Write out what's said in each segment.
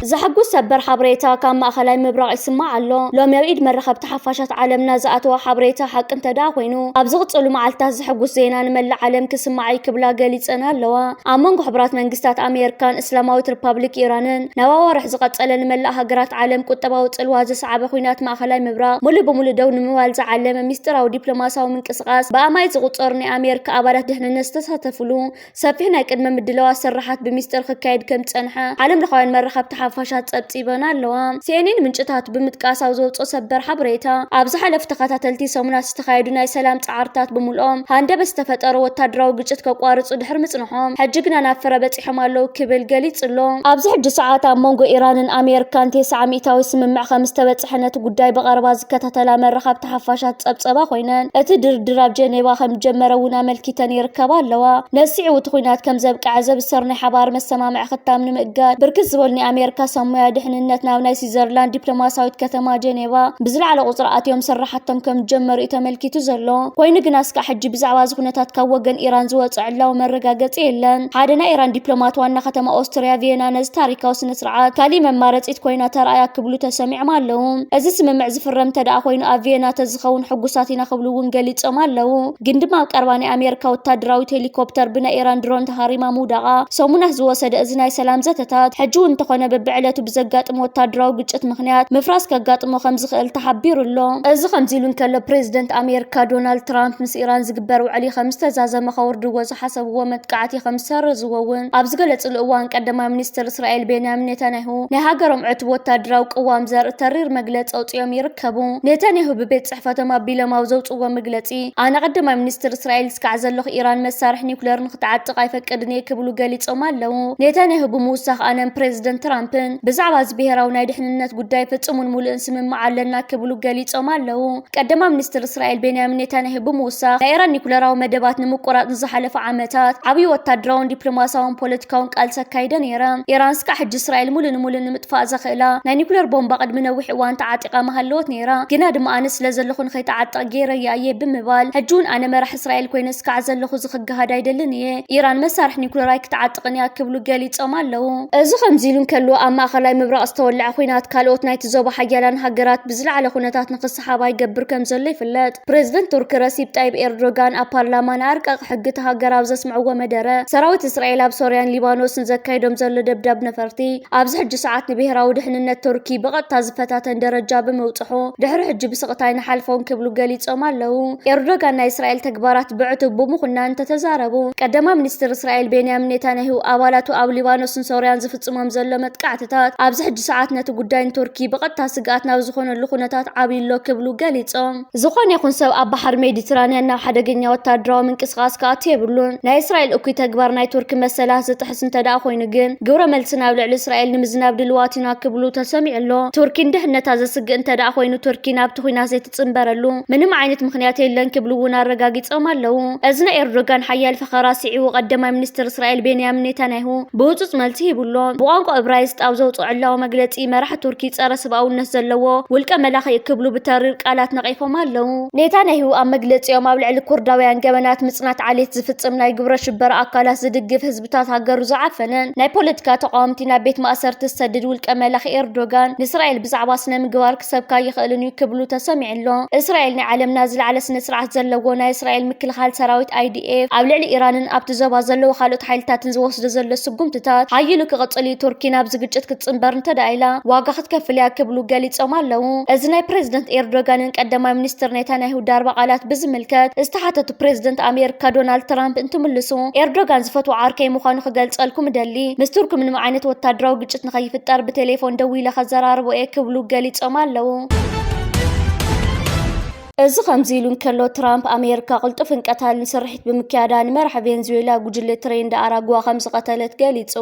ዘሐጉስ ሰበር ሓበሬታ ካብ ማእኸላይ ምብራቕ ይስማዕ ኣሎ። ሎሚ ኣብ ኢድ መራኸብቲ ሓፋሻት ዓለምና ዝኣተወ ሓበሬታ ሓቂ እንተ ደኣ ኮይኑ፣ ኣብ ዝቕጽሉ መዓልታት ዘሐጉስ ዜና ንመላእ ዓለም ክስማዕ እዩ ክብላ ገሊጸን ኣለዋ። ኣብ መንጎ ሕቡራት መንግስታት ኣሜሪካን እስላማዊት ሪፓብሊክ ኢራንን ናብ ኣዋርሕ ዝቐጸለ ንመላእ ሃገራት ዓለም ቁጠባዊ ጽልዋ ዘስዓበ ኲናት ማእኸላይ ምብራቕ ሙሉእ ብሙሉእ ደው ንምባል ዝዓለመ ሚስጢራዊ ዲፕሎማሲያዊ ምንቅስቓስ ብኣማኢት ዝቑጸሩ ናይ ኣሜሪካ ኣባላት ድሕንነት ዝተሳተፉሉ ሰፊሕ ናይ ቅድመ ምድላዋት ስራሓት ብሚስጥር ክካየድ ከም ዝጸንሐ ዓለም ለኻውያን መራኸብቲ ሓፋሻት ጸብጺበን ኣለዋ። ሲኤንኤን ምንጭታቱ ብምጥቃስ ኣብ ዘውጽኦ ሰበር ሓበሬታ፣ ኣብ ዝሓለፉ ተኸታተልቲ ሰሙናት ዝተኻየዱ ናይ ሰላም ጻዕርታት ብምልኦም ሃንደበት ዝተፈጠረ ወታደራዊ ግጭት ከቋርጹ ድሕሪ ምጽንሖም፣ ሕጂ ግና ናብ ፍረ በጺሖም ኣለዉ ክብል ገሊጹ ኣሎ። ኣብዚ ሕጂ ሰዓት ኣብ መንጎ ኢራንን ኣሜሪካን ተስዓ ሚእታዊ ስምምዕ ከም ዝተበጽሐ ነቲ ጉዳይ ብቐረባ ዝከታተላ መራኸብቲ ሓፋሻት ጸብጸባ ኮይነን፣ እቲ ድርድር ኣብ ጀኔቫ ከም ዝጀመረ እውን ኣመልኪተን ይርከባ ኣለዋ። ነዚ ስዒቡ እቲ ኲናት ከም ዘብቅዐ ዘብሰር ናይ ሓባር መሰማምዒ ክታም ንምእጋድ ብርክት ዝበሉ ናይ ኣሜሪካ ሰብ ሞያ ድሕንነት ናብ ናይ ስዊዘርላንድ ዲፕሎማሲያዊት ከተማ ጀኔቫ ብዝለዓለ ቁጽሪ ኣትዮም ስራሓቶም ከም ዝጀመሩ እዩ ተመልኪቱ ዘሎ። ኮይኑ ግና እስካዕ ሕጂ ብዛዕባ እዚ ኩነታት ካብ ወገን ኢራን ዝወጸ ዕላዊ መረጋገጺ የለን። ሓደ ናይ ኢራን ዲፕሎማት ዋና ከተማ ኦስትርያ ቪየና ነዚ ታሪካዊ ስነ ስርዓት ካሊእ መማረጺት ኮይና ተራእያ ክብሉ ተሰሚዖም ኣለዉ። እዚ ስምምዕ ዝፍረም እንተ ደኣ ኮይኑ ኣብ ቪየና ተዝኸውን ሕጉሳት ኢና ክብሉ እውን ገሊጾም ኣለዉ። ግን ድማ ኣብ ቀረባ ናይ ኣሜሪካ ወታደራዊት ሄሊኮፕተር ብናይ ኢራን ድሮን ተሃሪማ ምውዳቓ ሰሙናት ዝወሰደ እዚ ናይ ሰላም ዘተታት ሕጂ እውን እንተኾነ በብዕለቱ ብዘጋጥም ወታደራዊ ግጭት ምኽንያት ምፍራስ ከጋጥሞ ከም ዝኽእል ተሓቢሩ ኣሎ። እዚ ከምዚ ኢሉ እንከሎ ፕሬዚደንት ኣሜሪካ ዶናልድ ትራምፕ ምስ ኢራን ዝግበር ውዕሊ ከም ዝተዛዘመ ከውርድዎ ዝሓሰብዎ መጥቃዕቲ ከም ዝሰርዝዎ እውን ኣብ ዝገለጽሉ እዋን ቀዳማይ ሚኒስትር እስራኤል ቤንያሚን ኔታንያሁ ናይ ሃገሮም ዕቱብ ወታደራዊ ቅዋም ዘርኢ ተሪር መግለጺ ኣውጺኦም ይርከቡ። ኔታንያሁ ብቤት ጽሕፈቶም ኣቢሎም ኣብ ዘውጽዎ መግለጺ ኣነ ቀዳማይ ሚኒስትር እስራኤል እስካዕ ዘለኹ ኢራን መሳርሒ ኒውክለር ንክትዓጥቕ ኣይፈቅድን እየ ክብሉ ገሊጾም ኣለዉ። ኔታንያሁ ብምውሳኽ ኣነን ፕሬዚደንት ትራምፕን ብዛዕባ እዚ ብሄራዊ ናይ ድሕንነት ጉዳይ ፍጹምን ሙሉእን ስምምዕ ኣለና ክብሉ ገሊጾም ኣለዉ። ቀዳማይ ሚኒስትር እስራኤል ቤንያሚን ኔታንያሁ ብምውሳኽ ናይ ኢራን ኒውክለራዊ መደባት ንምቁራጽ ንዝሓለፈ ዓመታት ዓብዪ ወታደራውን ዲፕሎማሲያውን ፖለቲካውን ቃልሲ ኣካይደ ነይረ። ኢራን እስካዕ ሕጂ እስራኤል ሙሉእ ንሙሉእ ንምጥፋእ ዘኽእላ ናይ ኒውክለር ቦምባ ቅድሚ ነዊሕ እዋን ተዓጢቓ ምሃለወት ነይራ። ግና ድማ ኣነ ስለ ዘለኹ ንኸይትዓጥቕ ገይረያ እየ ብምባል ሕጂ እውን ኣነ መራሕ እስራኤል ኮይነ እስካዕ ዘለኹ እዚ ክገሃድ ኣይደልን እየ። ኢራን መሳርሒ ኒውክለር ኣይክትዓጥቕን እያ ክብሉ ገሊጾም ኣለዉ። እዚ ከምዚ ኢሉ እንከሎ ኣብ ማእኸላይ ምብራቕ ዝተወልዐ ኲናት ካልኦት ናይቲ ዞባ ሓያላን ሃገራት ብዝለዓለ ኩነታት ንክሰሓባ ይገብር ከም ዘሎ ይፍለጥ። ፕሬዚደንት ቱርኪ ረሲፕ ጣይብ ኤርዶጋን ኣብ ፓርላማ ንኣርቃቂ ሕጊ እታ ሃገር ኣብ ዘስምዕዎ መደረ፣ ሰራዊት እስራኤል ኣብ ሶርያን ሊባኖስን ዘካይዶም ዘሎ ደብዳብ ነፈርቲ ኣብዚ ሕጂ ሰዓት ንብሄራዊ ድሕንነት ቱርኪ ብቐጥታ ዝፈታተን ደረጃ ብምብጽሑ ድሕሪ ሕጂ ብስቕታ ኣይንሓልፎን ክብሉ ገሊጾም ኣለዉ። ኤርዶጋን ናይ እስራኤል ተግባራት ብዕቱብ ብምኹናን እንተተዛረቡ፣ ቀዳማይ ሚኒስትር እስራኤል ቤንያሚን ኔታንያሁ ኣባላቱ ኣብ ሊባኖስን ሶርያን ዝፍጽሞም ዘሎ መጥቃዕትታት ኣብዚ ሕጂ ሰዓት ነቲ ጉዳይ ንቱርኪ ብቐጥታ ስግኣት ናብ ዝኾነሉ ኩነታት ዓብዩ ኣሎ ክብሉ ገሊጾም። ዝኾነ ይኹን ሰብ ኣብ ባሕሪ ሜዲትራንያን ናብ ሓደገኛ ወታደራዊ ምንቅስቓስ ክኣቱ የብሉን። ናይ እስራኤል እኩይ ተግባር ናይ ቱርኪ መሰላት ዝጥሕስ እንተ ደኣ ኮይኑ ግን ግብረ መልሲ ናብ ልዕሊ እስራኤል ንምዝናብ ድልዋት ኢና ክብሉ ተሰሚዑ ኣሎ። ቱርኪ ንድሕነታ ዘስግእ እንተ ደኣ ኮይኑ ቱርኪ ናብቲ ኲናት ዘይትጽንበረሉ ምንም ዓይነት ምኽንያት የለን ክብሉ እውን ኣረጋጊጾም ኣለዉ። እዚ ናይ ኤርዶጋን ሓያል ፈኸራ ስዒቡ ቀዳማይ ሚኒስትር እስራኤል ቤንያሚን ኔታንያሁ ብህጹጽ መልሲ ሂቡ ኣሎ። ብቋንቋ እብራይስጥ ኣብ ዘውጽኦ ዕላዊ መግለጺ መራሒ ቱርኪ ጸረ ሰብኣውነት ዘለዎ ውልቀ መላኺ ክብሉ ብተሪር ቃላት ነቒፎም ኣለዉ። ኔታንያሁ ኣብ መግለጺኦም ኣብ ልዕሊ ኩርዳውያን ገበናት ምጽናት ዓሌት ዝፍጽም ናይ ግብረ ሽበራ ኣካላት ዝድግፍ ህዝብታት ሃገሩ ዝዓፈነን ናይ ፖለቲካ ተቃወምቲ ናብ ቤት ማእሰርቲ ዝሰድድ ውልቀ መላኺ ኤርዶጋን ንእስራኤል ብዛዕባ ስነ ምግባር ክሰብካ ይኽእልን እዩ ክብሉ ተሰሚዑ ኣሎ። እስራኤል ናይ ዓለምና ዝለዓለ ስነ ስርዓት ዘለዎ ናይ እስራኤል ምክልኻል ሰራዊት ኣይዲኤፍ ኣብ ልዕሊ ኢራንን ኣብቲ ዞባ ዘለዉ ካልኦት ሓይልታትን ዝወስዶ ዘሎ ስጉምትታት ሓይሉ ክቕጽል እዩ። ቱርኪ ናብዚ ግጭት ክትጽንበር እንተደኣ ኢላ ዋጋ ክትከፍል እያ ክብሉ ገሊጾም ኣለዉ። እዚ ናይ ፕሬዚደንት ኤርዶጋንን ቀዳማይ ሚኒስትር ኔታንያሁ ዳርባ ቃላት ብዝምልከት ዝተሓተቱ ፕሬዚደንት ኣሜሪካ ዶናልድ ትራምፕ እንትምልሱ ኤርዶጋን ዝፈትዎ ዓርከይ ምዃኑ ክገልጸልኩም እደሊ። ምስ ቱርኪ ምንም ዓይነት ወታደራዊ ግጭት ንኸይፍጠር ብቴሌፎን ደዊለ ከዘራርቦ እየ ክብሉ ገሊጾም ኣለዉ። እዚ ከምዚ ኢሉ እንከሎ ትራምፕ ኣሜሪካ ቅልጡፍን ቀታልን ስርሒት ብምክያዳ ንመራሒ ቬንዙዌላ ጉጅለ ትሬን ዳኣራጓ ከም ዝቐተለት ገሊጹ።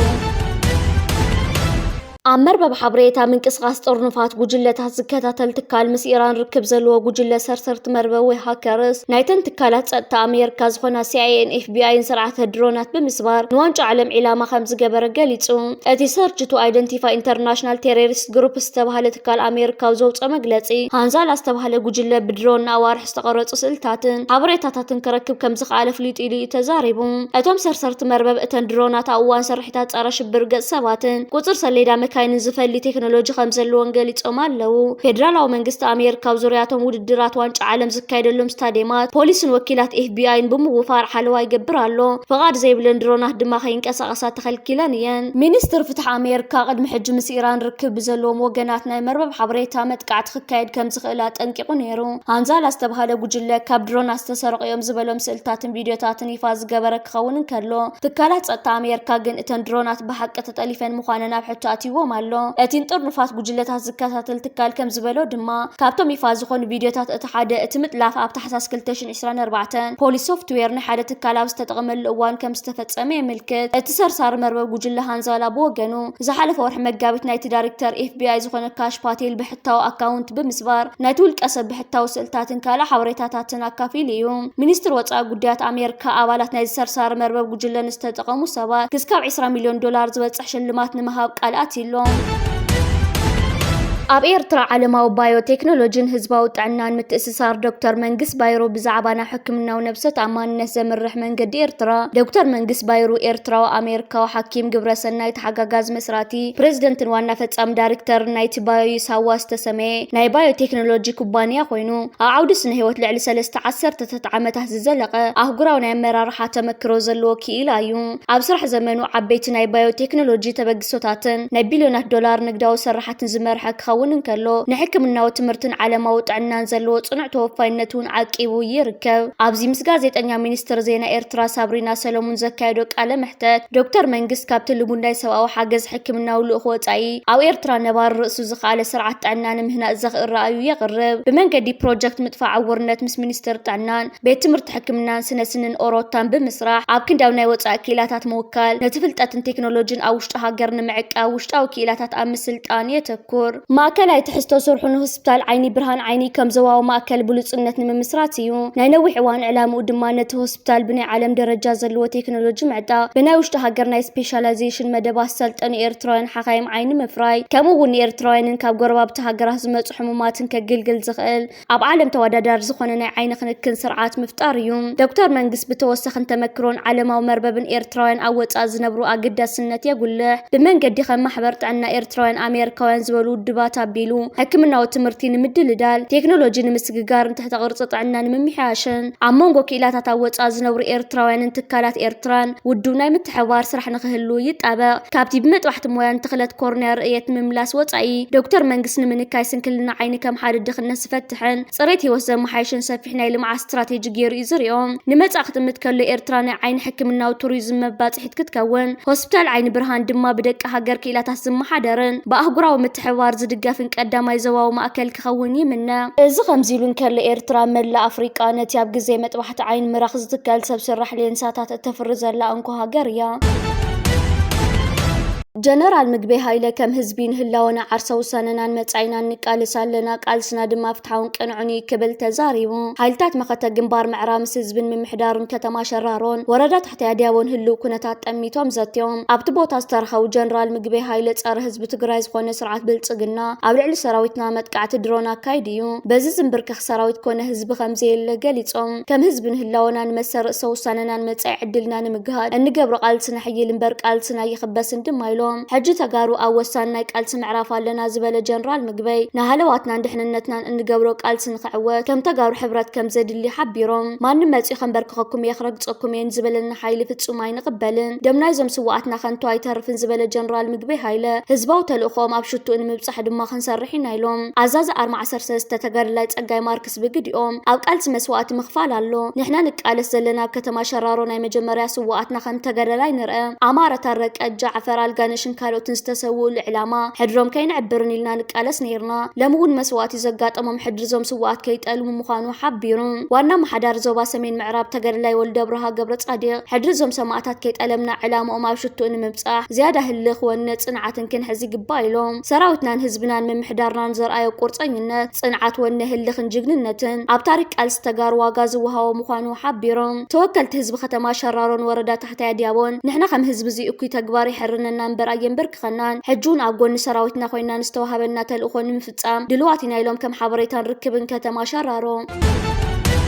ኣብ መርበብ ሓበሬታ ምንቅስቓስ ጥርኑፋት ጉጅለታት ዝከታተል ትካል ምስ ኢራን ርክብ ዘለዎ ጉጅለ ሰርሰርቲ መርበብ ወይ ሃከርስ ናይተን ትካላት ጸጥታ ኣሜሪካ ዝኾና ሲኣይኤን ኤፍቢኣይን ስርዓተ ድሮናት ብምስባር ንዋንጫ ዓለም ዒላማ ከም ዝገበረ ገሊጹ። እቲ ሰርች ቱ ኣይደንቲፋይ ኢንተርናሽናል ቴሮሪስት ግሩፕ ዝተባህለ ትካል ኣሜሪካዊ ዘውፅኦ መግለፂ፣ ሃንዛላ ዝተባህለ ጉጅለ ብድሮን ንኣዋርሕ ዝተቐረፁ ስእልታትን ሓበሬታታትን ክረክብ ከም ዝኸኣለ ፍሊጡ ኢሉ እዩ ተዛሪቡ። እቶም ሰርሰርቲ መርበብ እተን ድሮናት ኣብ እዋን ስርሒታት ጸረ ሽብር ገፅ ሰባትን ቁፅር ሰሌዳ ምክያይን ዝፈሊ ቴክኖሎጂ ከም ዘለዎን ገሊጾም ኣለዉ። ፌደራላዊ መንግስቲ ኣሜሪካ ኣብ ዙርያቶም ውድድራት ዋንጫ ዓለም ዝካየደሎም ስታዲየማት ፖሊስን ወኪላት ኤፍቢኣይን ብምውፋር ሓለዋ ይገብር ኣሎ። ፍቓድ ዘይብለን ድሮናት ድማ ከይንቀሳቐሳ ተኸልኪለን እየን። ሚኒስትር ፍትሒ ኣሜሪካ ቅድሚ ሕጂ ምስ ኢራን ርክብ ብዘለዎም ወገናት ናይ መርበብ ሓበሬታ መጥቃዕቲ ክካየድ ከም ዝኽእል ኣጠንቂቑ ነይሩ። ሃንዛላ ዝተባህለ ጉጅለ ካብ ድሮናት ዝተሰረቑ እዮም ዝበሎም ስእልታትን ቪድዮታትን ይፋ ዝገበረ ክኸውን እንከሎ፣ ትካላት ጸጥታ ኣሜሪካ ግን እተን ድሮናት ብሓቂ ተጠሊፈን ምዃነን ኣብ ሕቶ ኣትይዎም ኣሎ። እቲ ንጥርኑፋት ጉጅለታት ዝከታተል ትካል ከም ዝበሎ ድማ፣ ካብቶም ይፋ ዝኾኑ ቪድዮታት እቲ ሓደ፣ እቲ ምጥላፍ ኣብ ታሕሳስ ክልተ ሽሕን ዕስራን ኣርባዕተን ፖሊስ ሶፍትዌር ናይ ሓደ ትካል ኣብ ዝተጠቐመሉ እዋን ከም ዝተፈጸመ የመልክት። እቲ ሰርሳሪ መርበብ ጉጅለ ሃንዛላ ብወገኑ፣ ዝሓለፈ ወርሒ መጋቢት ናይቲ ዳይሬክተር ኤፍቢኣይ ዝኾነ ካሽ ፓቴል ብሕታዊ ኣካውንት ብምስባር፣ ናይቲ ውልቀ ሰብ ብሕታዊ ስእልታትን ካልእ ሓበሬታታትን ኣካፊሉ እዩ። ሚኒስትር ወጻኢ ጉዳያት ኣሜሪካ፣ ኣባላት ናይዚ ሰርሳሪ መርበብ ጉጅለ ንዝተጠቐሙ ሰባት ክስካብ ዕስራ ሚልዮን ዶላር ዝበጽሕ ሽልማት ንምሃብ ቃል ኣትዩ ኣሎ። ኣብ ኤርትራ ዓለማዊ ባዮ ቴክኖሎጂን ህዝባዊ ጥዕናን ምትእስሳር ዶክተር መንግስ ባይሩ ብዛዕባ ናብ ሕክምናዊ ነብሰ ተኣማንነት ዘምርሕ መንገዲ ኤርትራ። ዶክተር መንግስ ባይሩ ኤርትራዊ ኣሜሪካዊ ሓኪም፣ ግብረሰናይ ተሓጋጋዚ መስራቲ፣ ፕሬዝደንትን ዋና ፈጻሚ ዳይሬክተርን ናይቲ ባዮ ሳዋ ዝተሰመየ ናይ ባዮ ቴክኖሎጂ ኩባንያ ኮይኑ፣ ኣብ ዓውዲ ስነ ህይወት ልዕሊ ሰለስተ ዓሰርተታት ዓመታት ዝዘለቐ ኣህጉራዊ ናይ ኣመራርሓ ተመክሮ ዘለዎ ክኢላ እዩ። ኣብ ስራሕ ዘመኑ ዓበይቲ ናይ ባዮ ቴክኖሎጂ ተበግሶታትን ናይ ቢልዮናት ዶላር ንግዳዊ ስራሓትን ዝመርሐ ክኸውን እንከሎ፣ ንሕክምናዊ ትምህርትን ዓለማዊ ጥዕናን ዘለዎ ጽኑዕ ተወፋይነት እውን ዓቂቡ ይርከብ። ኣብዚ ምስ ጋዜጠኛ ሚኒስትር ዜና ኤርትራ ሳብሪና ሰለሙን ዘካየዶ ቃለ መሕተት፣ ዶክተር መንግስት ካብቲ ልሙድ ናይ ሰብኣዊ ሓገዝ ሕክምናዊ ልኡኽ ወጻኢ፣ ኣብ ኤርትራ ነባሪ ርእሱ ዝኸኣለ ስርዓት ጥዕና ንምህናጽ ዘኽእል ራእዩ የቕርብ። ብመንገዲ ፕሮጀክት ምጥፋእ ዕውርነት ምስ ሚኒስትር ጥዕናን ቤት ትምህርቲ ሕክምናን ስነ ስንን ኦሮታን ብምስራሕ፣ ኣብ ክንዲ ኣብ ናይ ወጻኢ ክኢላታት ምውካል፣ ነቲ ፍልጠትን ቴክኖሎጂን ኣብ ውሽጢ ሃገር ንምዕቃብ ውሽጣዊ ክኢላታት ኣብ ምስልጣን የተኩር። ማእከላይ ትሕዝቶ ስርሑ ንሆስፒታል ዓይኒ ብርሃን ዓይኒ ከም ዞባዊ ማእከል ብሉጽነት ንምምስራት እዩ። ናይ ነዊሕ እዋን ዕላምኡ ድማ ነቲ ሆስፒታል ብናይ ዓለም ደረጃ ዘለዎ ቴክኖሎጂ ምዕጣቕ፣ ብናይ ውሽጢ ሃገር ናይ ስፔሻላይዜሽን መደባት ዝሰልጠኑ ኤርትራውያን ሓኻይም ዓይኒ ምፍራይ፣ ከምኡ እውን ንኤርትራውያንን ካብ ጎረባብቲ ሃገራት ዝመጹ ሕሙማትን ከግልግል ዝኽእል ኣብ ዓለም ተወዳዳሪ ዝኾነ ናይ ዓይኒ ክንክን ስርዓት ምፍጣር እዩ። ዶክተር መንግስት ብተወሳኺ ንተመክሮን ዓለማዊ መርበብን ኤርትራውያን ኣብ ወጻኢ ዝነብሩ ኣገዳስነት የጉልሕ። ብመንገዲ ከም ማሕበር ጥዕና ኤርትራውያን ኣሜሪካውያን ዝበሉ ውድባት ኣቢሉ፣ ሕክምናዊ ትምህርቲ ንምድልዳል፣ ቴክኖሎጂ ንምስግጋርን ትሕተ ቅርጺ ጥዕና ንምምሕያሽን፣ ኣብ መንጎ ክኢላታት ኣብ ወጻኢ ዝነብሩ ኤርትራውያንን ትካላት ኤርትራን ውዱብ ናይ ምትሕብባር ስራሕ ንኽህሉ ይጣበቕ። ካብቲ ብመጥባሕቲ ሞያን ትኽለት ኮርንያ ርእየት ምምላስ ወጻኢ፣ ዶክተር መንግስት ንምንካይ ስንክልና ዓይኒ ከም ሓደ ድኽነት ዝፈትሕን ጽሬት ህይወት ዘመሓየሽን ሰፊሕ ናይ ልምዓት ስትራቴጂ ገይሩ እዩ ዝሪኦ። ንመጻኢ ክጥምት ከሎ፣ ኤርትራ ናይ ዓይኒ ሕክምናዊ ቱሪዝም መባጽሒት ክትከውን፣ ሆስፒታል ዓይኒ ብርሃን ድማ ብደቂ ሃገር ክኢላታት ዝመሓደርን ብኣህጉራዊ ምትሕብባር ዝድገፍን ቀዳማይ ዞባዊ ማእከል ክኸውን ይምነ። እዚ ከምዚ ኢሉ እንከሎ፣ ኤርትራ መላእ ኣፍሪቃ ነቲ ኣብ ግዜ መጥባሕቲ ዓይኒ ምራኽ ዝትከል ሰብ ሰራሕ ሌንሳታት እተፍሪ ዘላ እንኮ ሃገር እያ። ጀነራል ምግበይ ሃይለ፣ ከም ህዝቢ ንህላወና ዓርሰ ውሳነናን መጻኢናን ንቃለስ ኣለና፣ ቃልስና ድማ ፍትሓውን ቅንዑን እዩ ክብል ተዛሪቡ። ሓይልታት መኸተ ግንባር ምዕራብ ምስ ህዝብን ምምሕዳርን ከተማ ሸራሮን ወረዳ ታሕታይ ኣድያቦን ህልው ኩነታት ጠሚቶም ዘትዮም። ኣብቲ ቦታ ዝተረኸቡ ጀነራል ምግበይ ሃይለ፣ ጸረ ህዝቢ ትግራይ ዝኾነ ስርዓት ብልጽግና ኣብ ልዕሊ ሰራዊትና መጥቃዕቲ ድሮን ኣካይዱ እዩ። በዚ ዝንብርከኽ ሰራዊት ኮነ ህዝቢ ከም ዘየለ ገሊጾም። ከም ህዝቢ ንህላወና ንመሰል ርእሰ ውሳነናን መጻኢ ዕድልና ንምግሃድ እንገብሮ ቃልሲ ነሕይል እምበር ቃልስና ኣይኽበስን ድማ ኢሎም። ሕጂ ተጋሩ ኣብ ወሳኒ ናይ ቃልሲ ምዕራፍ ኣለና ዝበለ ጀነራል ምግበይ፣ ንሃለዋትናን ድሕንነትናን እንገብሮ ቃልሲ ንኽዕወት ከም ተጋሩ ሕብረት ከም ዘድሊ ሓቢሮም። ማንም መጺኡ ከንበርክኸኩም እየ ክረግጸኩም እየ ንዝበለና ሓይሊ ፍጹም ኣይንቕበልን። ደም ናይዞም ስውኣትና ከንቱ ኣይተርፍን ዝበለ ጀነራል ምግበይ ሃይለ፣ ህዝባዊ ተልእኾኦም ኣብ ሽትኡ ንምብጻሕ ድማ ክንሰርሕ ኢና ኢሎም። ኣዛዚ ኣርማ ዓሰርተ ሰለስተ ተጋዳላይ ጸጋይ ማርክስ ብግዲኦም፣ ኣብ ቃልሲ መስዋእቲ ምኽፋል ኣሎ። ንሕና ንቃለስ ዘለና ኣብ ከተማ ሸራሮ ናይ መጀመርያ ስውኣትና ከም ተጋዳላይ ንርአ። ኣማረ ታረቀ፣ ጃዕፈር ኣልጋነሽን ካልኦትን ዝተሰውኡሉ ዕላማ ሕድሮም ከይንዕብርን ኢልና ንቃለስ ነይርና። ሎሚ እውን መስዋእቲ ዘጋጠሞም ሕድሪ እዞም ስውኣት ከይጠልሙ ምዃኑ ሓቢሩ። ዋና ኣመሓዳሪ ዞባ ሰሜን ምዕራብ ተጋዳላይ ወልደብርሃ ገብረጻድቕ፣ ሕድሪ እዞም ሰማእታት ከይጠለምና ዕላምኦም ኣብ ሽትኡ ንምብጻሕ ዝያዳ ህልኽ፣ ወነ፣ ጽንዓትን ክንሕዝ ይግባእ ኢሎም። ሰራዊትናን ህዝብናን ምምሕዳርናን ዘርኣዮ ቁርጸኝነት፣ ጽንዓት፣ ወነ፣ ህልኽን ጅግንነትን ኣብ ታሪክ ቃልሲ ተጋሩ ዋጋ ዝወሃቦ ምዃኑ ሓቢሮም። ተወከልቲ ህዝቢ ከተማ ሸራሮን ወረዳ ታሕታይ ኣድያቦን፣ ንሕና ከም ህዝቢ እዚ እኩይ ተግባር የሕርነና እምበር ኣየንበርክኸናን። ሕጂ እውን ኣብ ጎኒ ሰራዊትና ኮይና ንዝተዋሃበና ተልእኾ ንምፍጻም ድልዋት ኢና ኢሎም ከም ሓበሬታን ርክብን ከተማ ሸራሮ።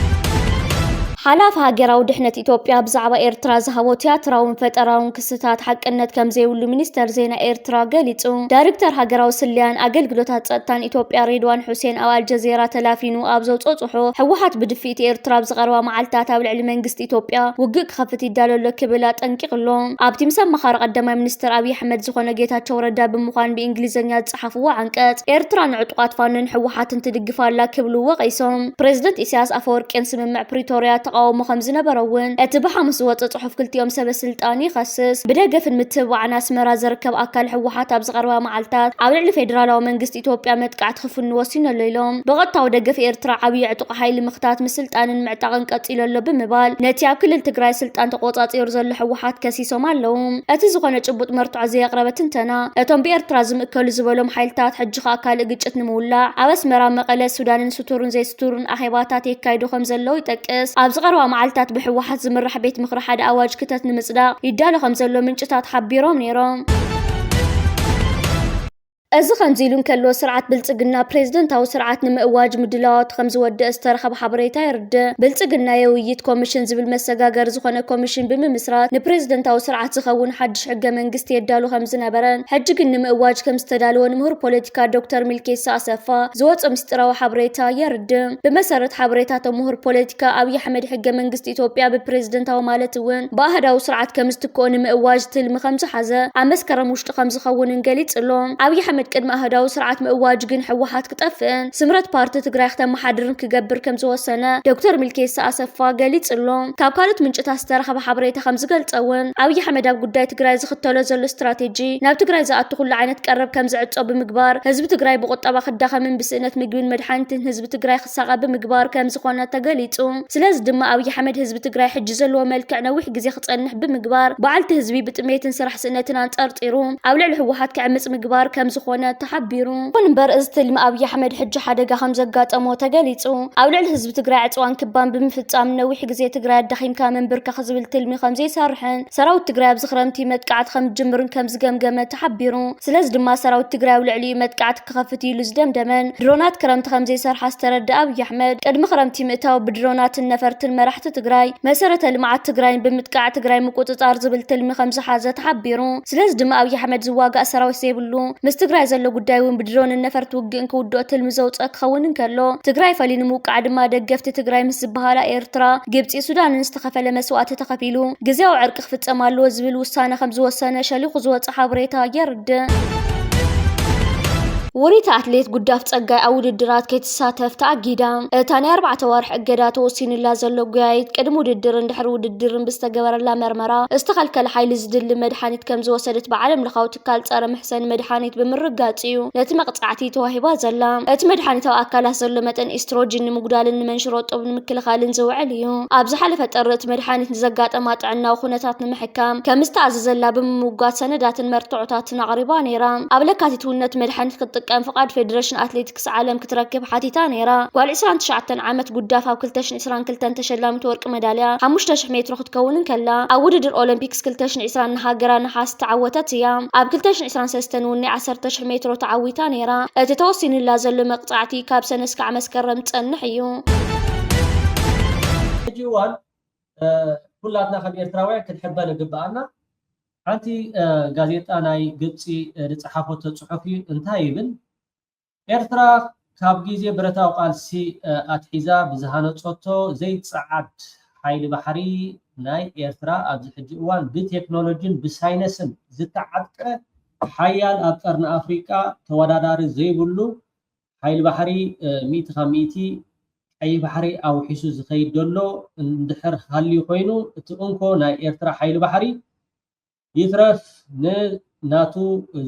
ሓላፊ ሃገራዊ ድሕነት ኢትዮጵያ ብዛዕባ ኤርትራ ዝሃቦ ቲያትራውን ፈጠራውን ክስታት ሓቅነት ከም ዘይብሉ ሚኒስተር ዜና ኤርትራ ገሊጹ። ዳይሬክተር ሃገራዊ ስለያን ኣገልግሎታት ጸጥታን ኢትዮጵያ ሬድዋን ሑሴን ኣብ ኣልጀዚራ ተላፊኑ ኣብ ዘውጽኦ ጽሑፍ፣ ህወሓት ብድፍኢት ኤርትራ ኣብ ዝቐርባ መዓልታት ኣብ ልዕሊ መንግስቲ ኢትዮጵያ ውግእ ክኸፍት ይዳሎ ኣሎ ክብል ኣጠንቂቑ ኣሎ። ኣብቲ ምስ ኣማኻሪ ቀዳማይ ሚኒስተር ኣብይ ኣሕመድ ዝኾነ ጌታቸው ረዳ ብምዃን ብእንግሊዝኛ ዝጸሓፍዎ ዓንቀጽ፣ ኤርትራ ንዕጡቓት ፋኖን ህወሓትን ትድግፍ ኣላ ክብሉ ወቒሶም። ፕሬዝደንት ኢሳያስ ኣፈወርቂን ስምምዕ ፕሪቶርያ ተቓውሞ ከም ዝነበሮ እውን እቲ ብሓሙስ ዝወጸ ጽሑፍ ክልቲኦም ሰበ ስልጣን ይኸስስ። ብደገፍን ምትብባዕን ኣስመራ ዝርከብ ኣካል ህወሓት ኣብ ዝቐረባ መዓልታት ኣብ ልዕሊ ፌደራላዊ መንግስቲ ኢትዮጵያ መጥቃዕቲ ክፍኑ ወሲኑ ኣሎ ኢሎም። ብቐጥታዊ ደገፍ ኤርትራ ዓብዪ ዕጡቕ ሓይሊ ምኽታት ምስልጣንን ምዕጣቕን ቀጺሉ ኣሎ ብምባል ነቲ ኣብ ክልል ትግራይ ስልጣን ተቖጻጺሩ ዘሎ ህወሓት ከሲሶም ኣለዉ። እቲ ዝኾነ ጭቡጥ መርትዖ ዘየቕረበ ትንተና፣ እቶም ብኤርትራ ዝምእከሉ ዝበሎም ሓይልታት ሕጂ ኸኣ ካልእ ግጭት ንምውላዕ ኣብ ኣስመራ፣ መቐለ፣ ሱዳንን ስቱርን ዘይስቱርን ኣኼባታት የካይዱ ከም ዘለዉ ይጠቅስ። ኣብ ዝቐረባ መዓልታት ብህወሓት ዝምራሕ ቤት ምኽሪ ሓደ ኣዋጅ ክተት ንምጽዳቕ ይዳሎ ከም ዘሎ ምንጭታት ሓቢሮም ነይሮም። እዚ ከምዚ ኢሉ እንከሎ፣ ስርዓት ብልጽግና ፕሬዝደንታዊ ስርዓት ንምእዋጅ ምድላዋቱ ከም ዝወደአ ዝተረኸበ ሓበሬታ የርድእ። ብልጽግና የውይይት ኮሚሽን ዝብል መሰጋገሪ ዝኾነ ኮሚሽን ብምምስራት ንፕሬዝደንታዊ ስርዓት ዝኸውን ሓድሽ ሕገ መንግስቲ የዳሉ ከም ዝነበረን ሕጂ ግን ንምእዋጅ ከም ዝተዳለወን ምሁር ፖለቲካ ዶክተር ሚልኬሳ ኣሰፋ ዝወጸ ምስጢራዊ ሓበሬታ የርድእ። ብመሰረት ሓበሬታቶም ምሁር ፖለቲካ ኣብይ ኣሕመድ ሕገ መንግስቲ ኢትዮጵያ ብፕሬዝደንታዊ ማለት እውን ብኣህዳዊ ስርዓት ከም ዝትክኦ ንምእዋጅ ትልሚ ከም ዝሓዘ ኣብ መስከረም ውሽጢ ከም ዝኸውንን ገሊጹ ኣሎ። ኣብይ ኣሕመድ ቅድሚ ኣህዳዊ ስርዓት ምእዋጅ ግን ህወሓት ክጠፍእን ስምረት ፓርቲ ትግራይ ክተመሓድርን ክገብር ከም ዝወሰነ ዶክተር ሚልኬሳ ኣሰፋ ገሊጹ ኣሎ። ካብ ካልኦት ምንጭታት ዝተረኸበ ሓበሬታ ከም ዝገልጸ እውን ኣብይ ኣሕመድ ኣብ ጉዳይ ትግራይ ዝኽተሎ ዘሎ ስትራቴጂ ናብ ትግራይ ዝኣቱ ኩሉ ዓይነት ቀረብ ከም ዝዕጾ ብምግባር ህዝቢ ትግራይ ብቁጠባ ክዳኸምን ብስእነት ምግብን መድሓኒትን ህዝቢ ትግራይ ክሳቐ ብምግባር ከም ዝኾነ ተገሊጹ። ስለዚ ድማ ኣብይ ኣሕመድ ህዝቢ ትግራይ ሕጂ ዘለዎ መልክዕ ነዊሕ ግዜ ክጸንሕ ብምግባር በዓልቲ ህዝቢ ብጥሜትን ስራሕ ስእነትን ኣንጸርጺሩ ኣብ ልዕሊ ህወሓት ክዕምጽ ምግባር ከም ዝኾነ ተሓቢሩ። ይኹን እምበር እዚ ትልሚ ኣብይ ኣሕመድ ሕጂ ሓደጋ ከም ዘጋጠሞ ተገሊጹ። ኣብ ልዕሊ ህዝቢ ትግራይ ዕጽዋን ክባን ብምፍጻም ነዊሕ ግዜ ትግራይ ኣዳኺምካ ምንብርከኽ ዝብል ትልሚ ከም ዘይሰርሕን ሰራዊት ትግራይ ኣብዚ ክረምቲ መጥቃዕቲ ከም ዝጅምርን ከም ዝገምገመ ተሓቢሩ። ስለዚ ድማ ሰራዊት ትግራይ ኣብ ልዕሊኡ መጥቃዕቲ ክኸፍት ኢሉ ዝደምደመን ድሮናት ክረምቲ ከም ዘይሰርሓ ዝተረድአ ኣብይ ኣሕመድ ቅድሚ ክረምቲ ምእታው ብድሮናትን ነፈርትን መራሕቲ ትግራይ መሰረተ ልምዓት ትግራይን ብምጥቃዕ ትግራይ ምቁጽጻር ዝብል ትልሚ ከም ዝሓዘ ተሓቢሩ። ስለዚ ድማ ኣብይ ኣሕመድ ዝዋጋእ ሰራዊት ዘይብሉ፣ ምስ ትግራይ ዘሎ ጉዳይ እውን ብድሮንን ነፈርቲ ውግእን ክውድኦ ትልሚ ዘውፀአ ክኸውን እንከሎ፣ ትግራይ ፈልዩ ንምውቃዕ ድማ ደገፍቲ ትግራይ ምስ ዝበሃላ ኤርትራ፣ ግብፂ፣ ሱዳንን ዝተኸፈለ መስዋእቲ ተኸፊሉ ግዝያዊ ዕርቂ ክፍፀም ኣለዎ ዝብል ውሳነ ከም ዝወሰነ ሸሊኹ ዝወፀ ሓበሬታ የርድእ። ውሪት ኣትሌት ጉዳፍ ጸጋይ ኣብ ውድድራት ከይትሳተፍ ተኣጊዳ። እታ ናይ ኣርባዕተ ዋርሕ እገዳ ተወሲኑላ ዘሎ ጎያይት ቅድሚ ውድድርን ድሕሪ ውድድርን ብዝተገበረላ መርመራ ዝተኸልከለ ሓይሊ ዝድሊ መድሓኒት ከም ዝወሰደት ብዓለም ለኻዊ ትካል ጸረ ምሕሰኒ መድሓኒት ብምርጋጽ እዩ ነቲ መቕጻዕቲ ተዋሂባ ዘላ። እቲ መድሓኒት ኣብ ኣካላት ዘሎ መጠን ኤስትሮጂን ንምጉዳልን ንመንሽሮ ጡብ ንምክልኻልን ዝውዕል እዩ። ኣብ ዝሓለፈ ጥሪ እቲ መድሓኒት ንዘጋጠማ ጥዕናዊ ኩነታት ንምሕካም ከም ዝተኣዘዘላ ብምምጓት ሰነዳትን መርትዖታትን ኣቕሪባ ነይራ። ኣብ ለካቲት እውን ነቲ መድሓኒት ክትጥቀም ፍቓድ ፌደሬሽን ኣትሌቲክስ ዓለም ክትረክብ ሓቲታ ነይራ። ጓል ዕስራን ትሽዓተን ዓመት ጉዳፍ ኣብ ክልተ ሽሕን ዕስራን ክልተን ተሸላሚት ወርቂ መዳልያ ሓሙሽተ ሽሕ ሜትሮ ክትከውን እንከላ፣ ኣብ ውድድር ኦሎምፒክስ ክልተ ሽሕን ዕስራን ንሃገራ ነሓስ ዝተዓወተት እያ። ኣብ ክልተ ሽሕን ዕስራን ሰለስተን እውን ናይ ዓሰርተ ሽሕ ሜትሮ ተዓዊታ ነይራ። እቲ ተወሲኑላ ዘሎ መቕጻዕቲ ካብ ሰነ እስካዕ መስከረም ዝጸንሕ እዩ። ሕጂ እዋን፣ እ፣ ኩላትና ከም ኤርትራውያን ክንሕበን ይግብኣና። ሓንቲ፣ እ፣ ጋዜጣ ናይ ግብጺ፣ እ፣ ዝጸሓፈቶ ጽሑፍ እዩ። እንታይ ይብል? ኤርትራ ካብ ግዜ ብረታዊ ቃልሲ፣ እ፣ ኣትሒዛ ብዝሃነጸቶ ዘይጸዓድ ሓይሊ ባሕሪ ናይ ኤርትራ ኣብዚ ሕጂ እዋን ብቴክኖሎጂን ብሳይነስን ዝተዓጥቀ ሓያል ኣብ ቀርኒ ኣፍሪቃ ተወዳዳሪ ዘይብሉ ሓይሊ ባሕሪ፣ እ፣ ሚእቲ ካብ ሚእቲ ቀይሕ ባሕሪ ኣውሒሱ ዝኸይድ ዘሎ እንድሕር ሃልዩ ኮይኑ፣ እቲ እንኮ ናይ ኤርትራ ሓይሊ ባሕሪ ይትረፍ ንናቱ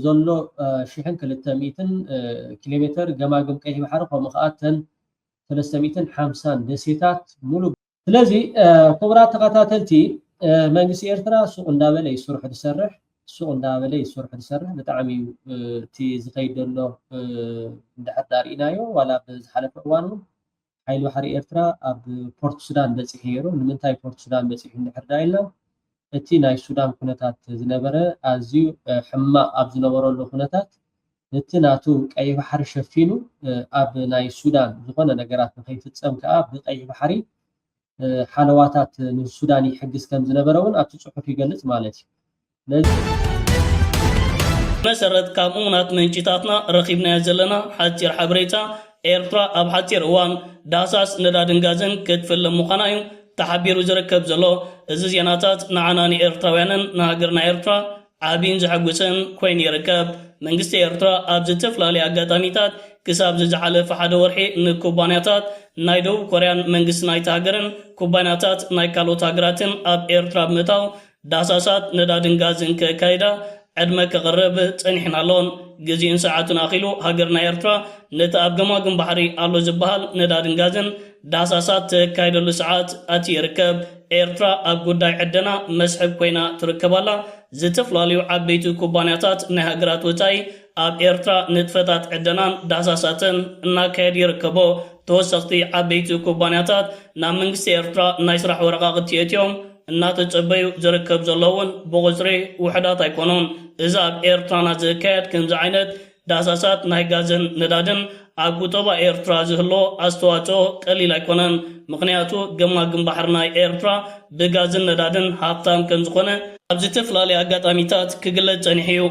ዘሎ፣ እ፣ ሽሕን ክልተ ሚእትን፣ እ፣ ኪሎ ሜትር ገማግም ቀይሕ ባሕሪ፣ ከምኡ ከኣ እተን ሰለስተ ሚእትን ሓምሳን ደሴታት ሙሉ። ስለዚ፣ እ፣ ክቡራት ተኸታተልቲ፣ እ፣ መንግስቲ ኤርትራ ሱቕ እንዳበለ እዩ ስርሑ ዝሰርሕ፣ ሱቕ እንዳበለ እዩ ስርሑ ዝሰርሕ። ብጣዕሚ እዩ፣ እ፣ እቲ ዝኸይድ ዘሎ፣ እ፣ እንድሕር ዳርኢናዮ፣ ዋላ ብዝሓለፈ እዋን እውን ሓይሊ ባሕሪ ኤርትራ ኣብ ፖርት ሱዳን በጺሑ ነይሩ። ንምንታይ ፖርት ሱዳን በጺሑ እንድሕር ዳ ኢልና፣ እቲ ናይ ሱዳን ኩነታት ዝነበረ ኣዝዩ፣ እ፣ ሕማቕ ኣብ ዝነበረሉ ኩነታት፣ ነቲ ናቱ ቀይሕ ባሕሪ ሸፊኑ፣ እ፣ ኣብ ናይ ሱዳን ዝኾነ ነገራት ንኸይፍጸም ከኣ ብቀይሕ ባሕሪ ሓለዋታት ንሱዳን ይሕግዝ ከም ዝነበረ እውን ኣብቲ ጽሑፍ ይገልጽ ማለት እዩ። ነዚ መሰረት ካብ እሙናት ምንጭታትና ረኺብናዮ ዘለና ሓጺር ሓበሬታ፣ ኤርትራ ኣብ ሓጺር እዋን ዳህሳስ ነዳድን ጋዝን ክትፍልም ምዃና እዩ ተሓቢሩ ዝርከብ ዘሎ። እዚ ዜናታት ንዓና ንኤርትራውያንን ንሃገርና ኤርትራ ዓቢን ዘሐጉስን ኮይኑ ይርከብ። መንግስቲ ኤርትራ ኣብ ዝተፈላለዩ ኣጋጣሚታት ክሳብ ዝዝሓለፈ ሓደ ወርሒ ንኩባንያታት ናይ ደቡብ ኮርያን መንግስቲ ናይቲ ሃገርን ኩባንያታት ናይ ካልኦት ሃገራትን ኣብ ኤርትራ ብምእታው ዳህሳሳት ነዳድን ጋዝን ከካይዳ ዕድመ ከቕርብ ጸኒሕና ኣሎን። ግዜኡን ሰዓቱን ኣኺሉ ሃገርና ኤርትራ ነቲ ኣብ ገማግም ባሕሪ ኣሎ ዝበሃል ነዳድን ጋዝን ዳህሳሳት ተካይደሉ ሰዓት ኣትዩ ይርከብ። ኤርትራ ኣብ ጉዳይ ዕደና መስሕብ ኮይና ትርከብ ኣላ። ዝተፈላለዩ ዓበይቲ ኩባንያታት ናይ ሃገራት ወጻኢ ኣብ ኤርትራ ንጥፈታት ዕደናን ዳህሳሳትን እናካየዱ ይርከቦ። ተወሰኽቲ ዓበይቲ ኩባንያታት ናብ መንግስቲ ኤርትራ ናይ ስራሕ ወረቓቕቲ የእትዮም እናተጸበዩ ዝርከብ ዘለውን ብቑጽሪ ውሕዳት ኣይኮኑን። እዚ ኣብ ኤርትራና ዝካየድ ከምዚ ዓይነት ዳህሳሳት ናይ ጋዝን ነዳድን ኣብ ቁጠባ ኤርትራ ዝህልዎ ኣስተዋጽኦ ቀሊል ኣይኮነን። ምኽንያቱ ገማግም ባሕሪ ናይ ኤርትራ ብጋዝን ነዳድን ሃብታም ከም ዝኾነ ኣብ ዝተፈላለዩ ኣጋጣሚታት ክግለጽ ጸኒሑ እዩ።